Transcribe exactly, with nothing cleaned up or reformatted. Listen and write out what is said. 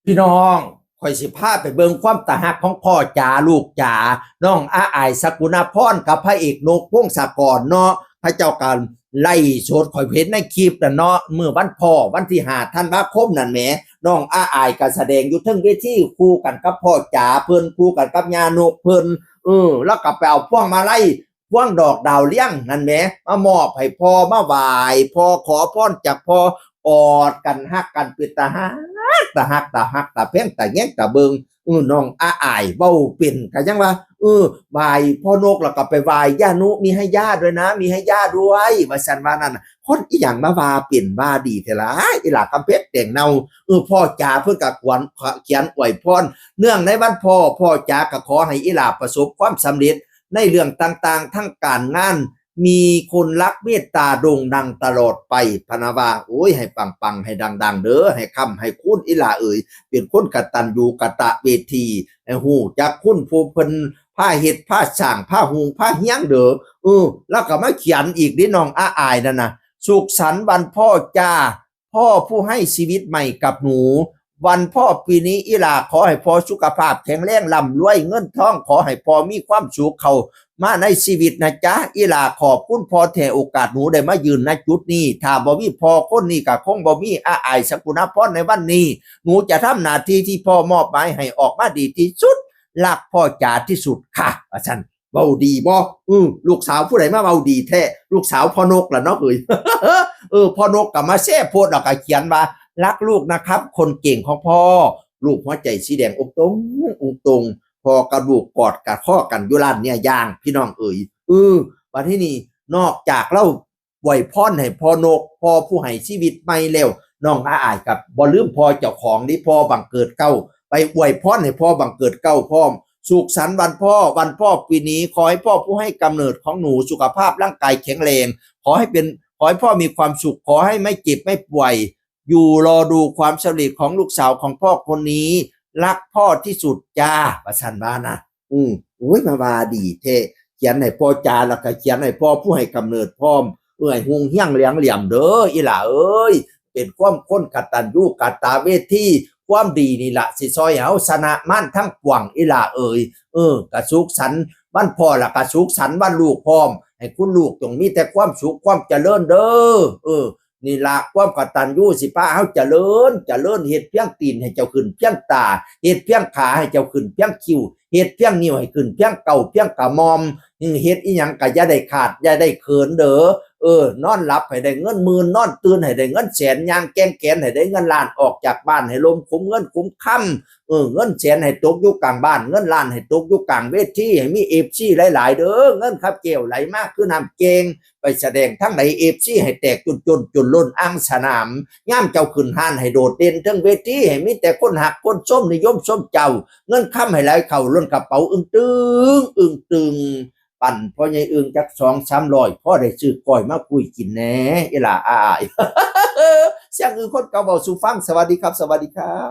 พี่น้อง ข่อยสิพาไปเบิ่งความตาฮักของพ่อจ๋าลูกจ๋า น้องอาอาย สกุณาพร กับพระเอกนก พงศกร เนาะ เขาเจ้ากันไล่สด ข่อยเห็นในคลิปน่ะเนาะ มื้อวันพ่อวันที่ห้าธันวาคมนั่นแหม น้องอาอายก็แสดงอยู่เทิงเวทีคู่กันกับพ่อจ๋าเพิ่น คู่กันกับย่านกเพิ่น เออ แล้วก็ไปเอาพวงมาลัย พวงดอกดาวเรืองนั่นแหม มามอบให้พ่อ มาไหว้พ่อ ขอพรจากพ่อ กอดกันฮักกันเป็นตาฮัก ตาฮัก ตาฮัก ตาแพง ตาแยง ตาเบิ่ง เออ น้องอาอายเว้าเป็นก็ยังว่า เออ ไหว้พ่อนกแล้วก็ไปไหว้ย่านุ มีให้ย่าด้วยนะ มีให้ย่าด้วย ว่าซั่นว่านั่นน่ะ คนอีหยังมาว่าเป็นว่าดีแท้ล่ะ อีหล่าคำเพชรแตงเนา เออ พ่อจ๋าเพิ่นก็ขวัญ เขียนอวยพร เนื่องในวันพ่อ พ่อจ๋าก็ขอให้อีหล่าประสบความสำเร็จ ในเรื่องต่างๆ ทั้งการงาน มีคนรักเมตตาโด่งดังตลอดไป พะนะว่า โอ้ย ให้ปังๆ ให้ดังๆ เด้อ ให้ค้ำให้คูณ อีหล่าเอ๋ย เป็นคนกตัญญูกตเวที ให้ฮู้จักคุณผู้เพิ่นพาเฮ็ด พาสร้าง พาฮุง พาเฮียงเด้อ เออ แล้วก็มาเขียนอีกเด้ น้องอาอายนั่นน่ะ สุขสันต์วันพ่อจ้า พ่อผู้ให้ชีวิตใหม่กับหนู วันพ่อปีนี้อีหล่าขอให้พ่อสุขภาพแข็งแรง ร่ำรวยเงินทอง ขอให้พ่อมีความสุขเข้ามาในชีวิตนะจ๊ะ อีหล่าขอบคุณพ่อแท้ โอกาสหนูได้มายืน ณ จุดนี้ ถ้าบ่มีพ่อคนนี้ก็คงบ่มีอาอาย สกุณาพร ในวันนี้ หนูจะทำหน้าที่ที่พ่อมอบหมายให้ออกมาดีที่สุด รักพ่อจ๋าที่สุดค่ะ ว่าซั่น เว้าดีบ่ อือ ลูกสาวผู้ใดมาเว้าดีแท้ ลูกสาวพ่อนกล่ะเนาะเอ้ย เออ พ่อนกก็มาแซ่โพสต์แล้วก็เขียนว่า รักลูกนะครับ คนเก่งของพ่อ รูปหัวใจสีแดงองค์ตรง องค์ตรง พ่อกับลูกกอดกับข้อกันอยู่ร้านเนี่ยย่าง พี่น้องเอ๋ย เออ บัดที่นี่ นอกจากเราอวยพรให้พ่อนก พ่อผู้ให้ชีวิตใหม่แล้ว น้องอาอายกับบ่ลืมพ่อเจ้าของนี่ พ่อบังเกิดเกล้า ไปอวยพรให้พ่อบังเกิดเกล้าพร้อม สุขสันต์วันพ่อ วันพ่อปีนี้ ขอให้พ่อผู้ให้กำเนิดของหนูสุขภาพร่างกายแข็งแรง ขอให้เป็น ขอให้พ่อมีความสุข ขอให้ไม่เจ็บไม่ป่วย อยู่รอดูความสำเร็จของลูกสาวของพ่อคนนี้ รักพ่อที่สุดจ้า ว่าซั่นว่านะ อืม โอ้ย มาว่าดีแท้ เขียนให้พ่อจ๋า แล้วก็เขียนให้พ่อผู้ให้กำเนิดพร้อม เอื้อยฮุงเฮียงเหลียงเหลี่ยมเด้อ อีหล่าเอ้ย เป็นความคนกตัญญูกตเวที ความดีนี่ล่ะสิซอยเฮาชนะมารทั้งปวง อีหล่าเอ้ย เออ ก็สุขสันต์วันพ่อ แล้วก็สุขสันต์วันลูกพร้อม ให้คุณลูกจงมีแต่ความสุขความเจริญเด้อ เออ นี่ล่ะความกตัญญูสิพาเฮาเจริญ เจริญ เฮ็ดเพียงตีนให้เจ้าขึ้นเพียงตา เฮ็ดเพียงขาให้เจ้าขึ้นเพียงคิ้ว เฮ็ดเพียงนิ้วให้ขึ้นเพียงเก้า เพียงกระหม่อม อืม เฮ็ดอีหยังก็อย่าได้ขาด อย่าได้เขินเด้อ เออ นอนหลับให้ได้เงินหมื่น นอนตื่นให้ได้เงินแสน ย่างแกว่งแขนให้ได้เงินล้าน ออกจากบ้านให้ล้มคุ้มเงินคุ้มคำ เออ เงินแสนให้ตกอยู่กลางบ้าน เงินล้านให้ตกอยู่กลางเวที ให้มีเอฟซีหลายๆ เด้อ เงินขับแก้วไหลมาคือน้ำแกว่ง ไปแสดงทางใด เอฟซีให้แตกจุนๆ จนล้นอ่างสนาม ยามเจ้าขึ้นฮ้านให้โดดเด่นเทิงเวที ให้มีแต่คนฮักคนชมนิยมชมเจ้า เงินคำให้ไหลเข้าล้นกระเป๋าอึ้งตึง อึ้งตึง ปั่นพ่อใหญ่อึ้งจักสองสามร้อย พอได้ซื้อก้อยมาคุยกินแหน่ อีหล่าอ้าย เสียงอึ้งคนเก่าเว้าสู่ฟัง สวัสดีครับ สวัสดีครับ